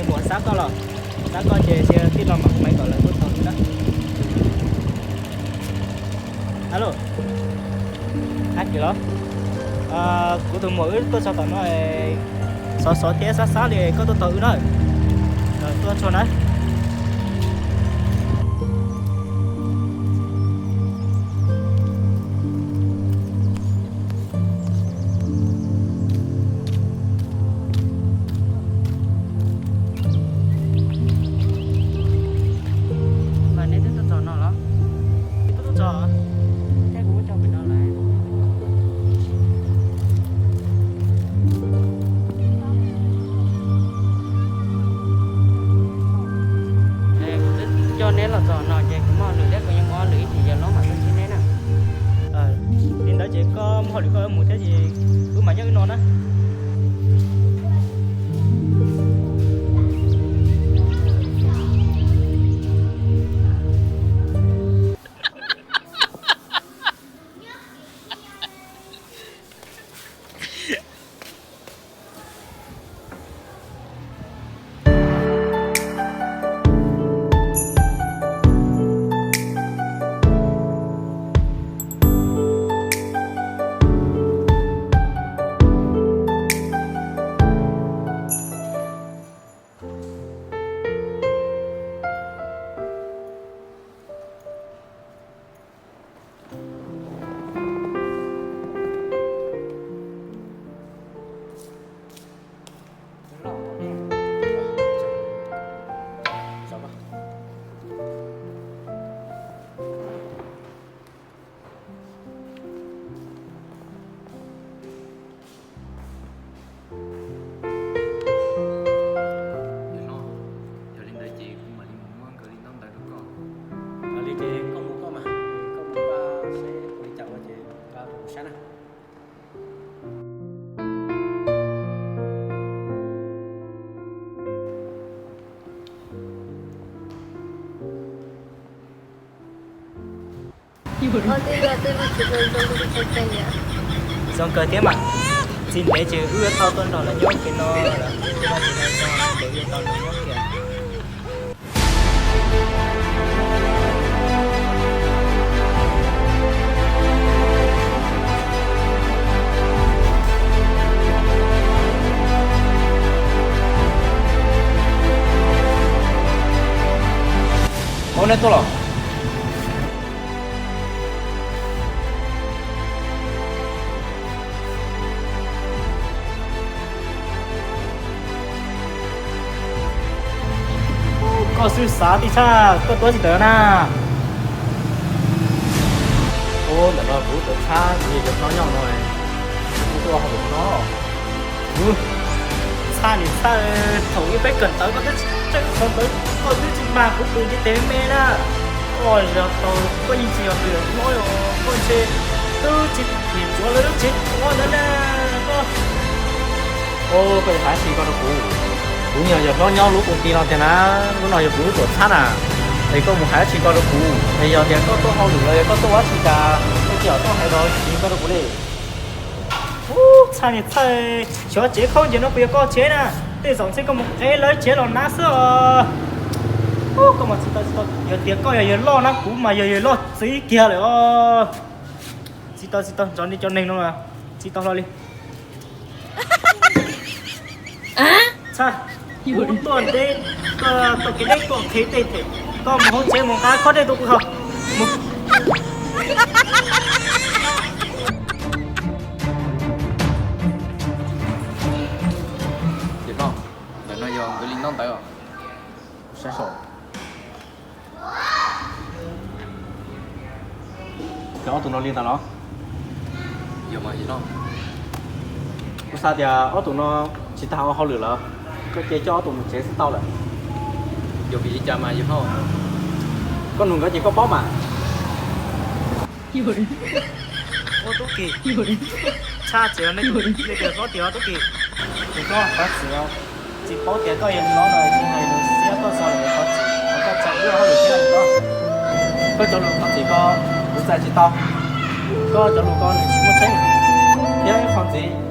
Muam, xav koj los, xav koj ces tij laug mam hu maiv kom lawv tuaj txog na. Alo, Hais Kiv los? Kuv tus muam wb tuaj txog tom no, xov xov thiab xab xab li, koj tuaj tos wb na. Tuaj txog na. Mas neb twb tuaj txog no los? Neb twb tuaj txog, thiab kuv muab coj pem no lawm. Kuv twb coj neb los txog no ces kuv muaj hauj lwm thiab, kuv yeej muaj hauj lwm ib chim yog los mam tuaj ntsib neb na. Li ntawd ces koj muaj hauj lwm koj mus thiab ces wb mam nyob wb no na. Yog li ntawd ces kuv mam li mus muab nkawd li ntaub ntawv rau koj. Li ces koj mus koj mas, koj mus pab seb ua li cas ua ces koj rau kuv saib na. Zoo kawg thiab mas, tsis ntev ces wb yuav tau tuaj nrog lawv nyob kev no lawm, ces wb yuav tau nyob kiag. Ua nej tuaj los? Koj xwb xav tib tshaj, koj tuaj tsis tawm na. Ub, ntawm no kuv tuaj tshaj, kuv yog cov hlob nyob no, kuv tuaj hauj lwm no. Txhaj niam txhaj, thaum ub peb kawm ntawv koj twb tsis tseem qhov ntawd, koj twb tsis mag kuv tus ntiv tes me na. Koj yog tau, koj yeej tsis yog tus hlob os, koj ntshe twb tsis phim ntsuav lawv lub tsev tuag ntawd na koj. Koj hais tsis koj rau kuv, kuv nyuam yog hlob nyob lub koom ti no tiag na, lub no yog kuv lub tuam txhab na. Es koj mus hais tsis koj rau kuv, es yog tias koj tuaj hauj lwm los yog koj tuaj ua tsis tas, koj tsis txhob tuaj hais rau tsis koj rau kuv li. Ub, txhaj niam txhaj, xyov tsev khaub ncaws no puas yog koj tsev na, tej zaum ntshe koj mus qev lawv tsev los na xwb os. Ub, koj mas tsis tau tsis tau, yog tias koj yog yawg loj na kuv mas yog yawg loj txiv kiag lawm os. Tsis tau tsis tau, nrog nej cov neeg no mas tsis tau hlo li. Txhaj, kuv tuaj ntev, koj tau kev deb koj qhia tej them, koj mus hauv tsev mus nqa khob dej tuaj kuv haus. Mus. Yawg hlob, ntawm no yog nkawd li ntaub ntawv os. Saib saum. Cov ob tug no li ntawd los? Yog mas yawg hlob. Kuv xav tias ob tug no tsis tas ua hauj lwm lawm, koj cia coj ob tug mus tsev xwb tau lawm. Yog vim li cas mas yawg hlob? Koj nug nkawd ces koj paub mas. Ua Tub Ki, tshaj txim nej tus hlob tiag Tub Ki. Tus hlob, thov txim os, tsis paub tias koj yog hlob no tsis hais nws xiab koj txog lawm, thov txim, thov koj txais ib lo hauj lwm thiab os. Koj cov lus thov txim ko kuv txais tsis tau. Koj cov lus ko nws tsis muaj tseeb. Thiab ib qho ntxiv,